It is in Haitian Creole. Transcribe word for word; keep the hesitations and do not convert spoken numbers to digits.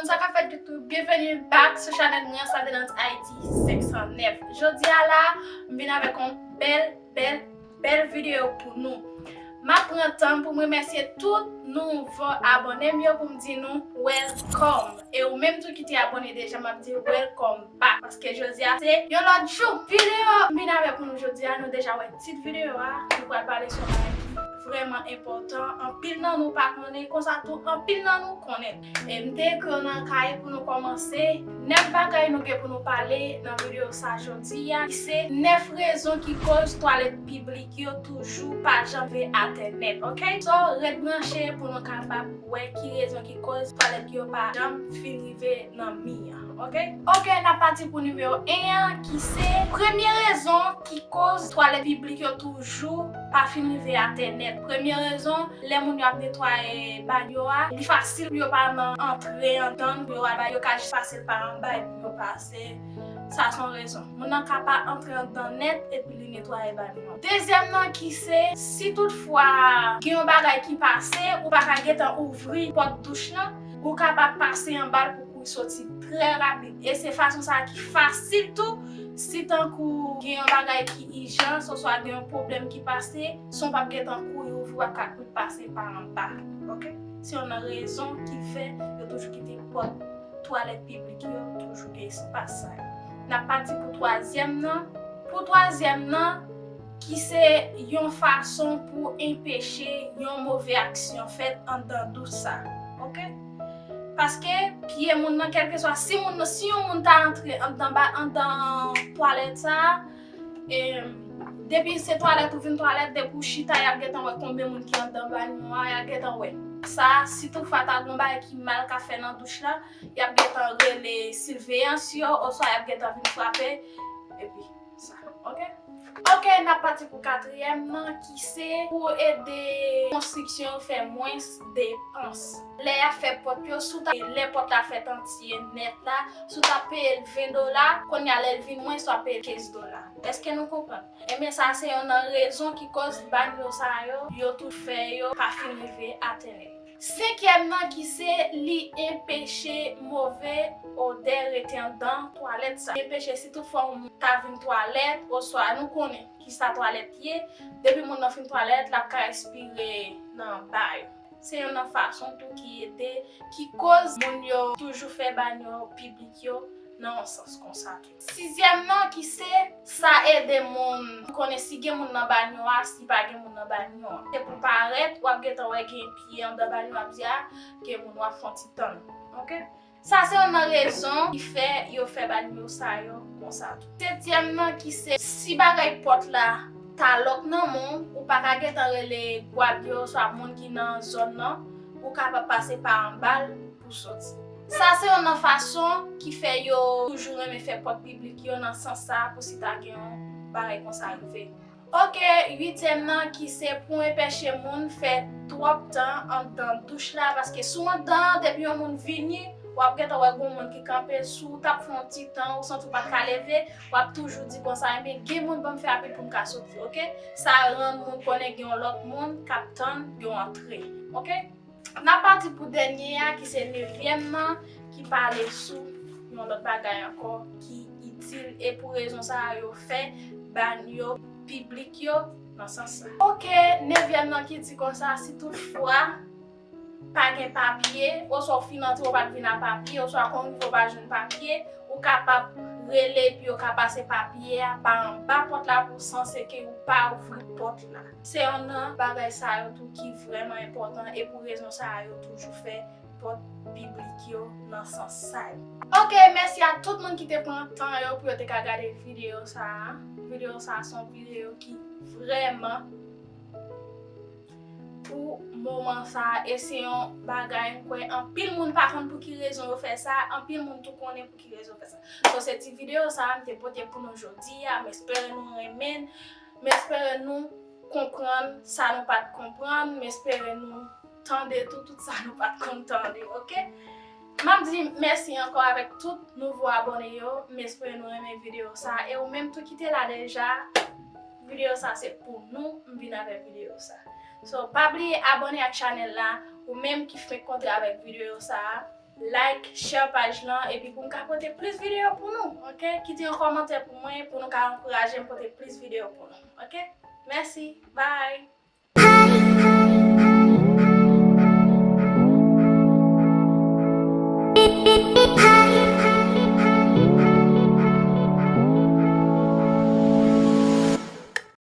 Sa k ap fèt YouTube, byenveni back sou chanèl mwen an, Sadenance Haïti senk san nèf. Jodi a la, m vin avèk yon bèl, bèl, bèl videyo pou nou. M ap pran tan pou m remèsye tout nouvo abòne m yo pou m di nou welcome. E ou menm tou ki te abòne deja, m ap di welcome back. Paske jodi a se yon lòt jou. Videyo m vin avèk pou nou jodi a, nou deja wè tit videyo a. Nou pral pale sou yon bagay ki vrèman enpòtan. Anpil nan nou pa konnen, konsa tou anpil nan nou konnen. E m te ekri yo nan kay pou nou kòmanse. Nèf bagay nou gen pou nou pale nan videyo sa jodi a, ki se nèf rezon ki koz twalèt piblik yo toujou pa janm rive atè nèt, oke? So, ret branche pou nou kapab wè ki rezon ki koz twalèt yo pa janm fin rive nan mi an, oke? Oke, n ap pati pou nimewo en an, ki se premye rezon ki koz twalèt piblik yo toujou pa fin rive atè nèt. Premye rezon, lè moun yo ap netwaye banyo a, li fasil pou yo pa nan antre anndan, pou yo al ba yo ka jis pase l pa anba epi yo pase. Sa se yon rezon. Moun nan ka pa antre anndan nèt epi li netwaye banyo a. Dezyèm nan ki se, si toutfwa gen yon bagay ki pase, ou pa ka gentan ouvri pòt douch lan, ou kapab pase anba l pou kouri soti trè rapid. E se fason sa a ki fasil tou, si tankou gen yon bagay ki ijans, oswa gen yon pwoblèm ki pase, si w p ap gentan kouri ouvri, w ap ka kouri pase pa anba. Oke? Se youn nan rezon ki fè yo toujou kite pòt twalèt piblik yo toujou gen espas sa yo. N ap pati pou twazyèm nan. Pou twazyèm nan, ki se yon fason pou enpeche yon move aksyon fèt anndan douch sa. Oke? Paske pye moun nan, kèlkeswa, si moun nan, si yon moun ta antre anndan ba, anndan twalèt sa, e, depi se twalèt ou vin twalèt, depi w chita, y ap gentan wè konbyen moun ki anndan banyo a, y ap gentan wè. Sa, si toutfwa ta gen yon bagay ki mal ka fè nan douch la, y ap gentan rele siveyans yo, oswa y ap gentan vin frape, epi sa, oke? Oke, n ap pati pou katriyèm nan, ki se pou ede konstriksyon yo fè mwens depans. Lè y ap fè pòt yo, si w ta, lè pòt la fèt antye nèt la, si w ta peye l ven dola, kounye a lè l vin mwens, w ap peye l kenz dola. Èske nou konprann? Ebyen, sa se youn nan rezon ki koz banyo sa yo, yo tou fè yo pa fin rive atè nèt. Senkyèm nan ki se li enpeche move odè rete anndan twalèt sa. Li enpeche si toutfwa yon moun ta vin twalèt, oswa nou konnen kisa twalèt ye, depi moun nan fin twalèt, l ap ka respire nan anba yo. Se youn nan fason tou ki ede, ki koz moun yo toujou fè banyo piblik yo nan yon sans konsa tou. Sizyèm nan ki se, sa ede moun konnen si gen moun nan banyo a, si pa gen moun nan banyo a. Se pou parèt, w ap gentan wè gen pye anndan banyo a, w ap di a, gen moun, w ap fè yon ti tann. Oke? Sa se youn nan rezon ki fè yo fè banyo sa yo konsa tou. Setyèm nan ki se, si bagay pòt la ta lòk nan men w, ou pa ka gentan rele gwad yo, oswa moun ki nan zòn nan, ou kapab pase pa anba l pou soti. Sa se youn nan fason ki fè yo toujou renmen fè pòt piblik yo nan sans sa a, pou si ta gen yon bagay konsa rive. Oke, uityèm nan ki se pou enpeche moun fè twòp tan anndan douch la, paske si w anndan, depi yon moun vini, w ap gentan wè gen yon moun ki kanpe, si w t ap fè yon ti tan, ou santi w pa t ka leve, w ap toujou di konsa, ebyen, gen moun, ban m fè rapid pou m ka soti, oke? Sa rann moun konnen gen yon lòt moun k ap tann yon antre, oke? N ap pati pou dènye a, ki se nevyèm nan, ki pale sou yon lòt bagay ankò ki itil, e pou rezon sa a yo fè banyo piblik yo nan sans sa. Oke, nevyèm nan ki di konsa, si toutfwa pa gen papye, oswa w fin antre, w pa t vin a papye, oswa kon rive w pa jwenn papye, ou kapab rele epi yo ka pase papye a pa anba pòt la pou sanse ke ou pa ouvri pòt la. Se youn nan bagay sa yo tou ki vrèman enpòtan, e pou rezon sa a yo toujou fè pòt piblik yo nan sans sa yo. Oke, mèsi a tout moun ki te pran tan yo pou yo te ka gade videyo sa a. Videyo sa a se yon videyo ki vrèman pou moman sa a, e se yon bagay m kwè anpil moun pa konn pou ki rezon yo fè sa, anpil moun tou konnen pou ki rezon yo fè sa. So, se ti videyo sa a m te pote pou nou jodi a, m espere nou renmen l, m espere nou konprann sa nou pa t konprann, m espere nou tande tou, tout sa nou pa t konn tande, oke? M ap di mèsi ankò avèk tout nouvo abòne yo, m espere nou renmen videyo sa a, e ou menm tou ki te la deja, videyo sa se pou nou, m vin avèk videyo sa. So, pa bliye abòne ak chanèl la, ou menm ki fenk kontre avèk videyo sa a, like, share paj lan, epi pou m ka pote plis videyo pou nou, ok? Kite yon kòmantè pou mwen, pou nou ka ankouraje m pote plis videyo pou nou, ok? Mèsi, bye!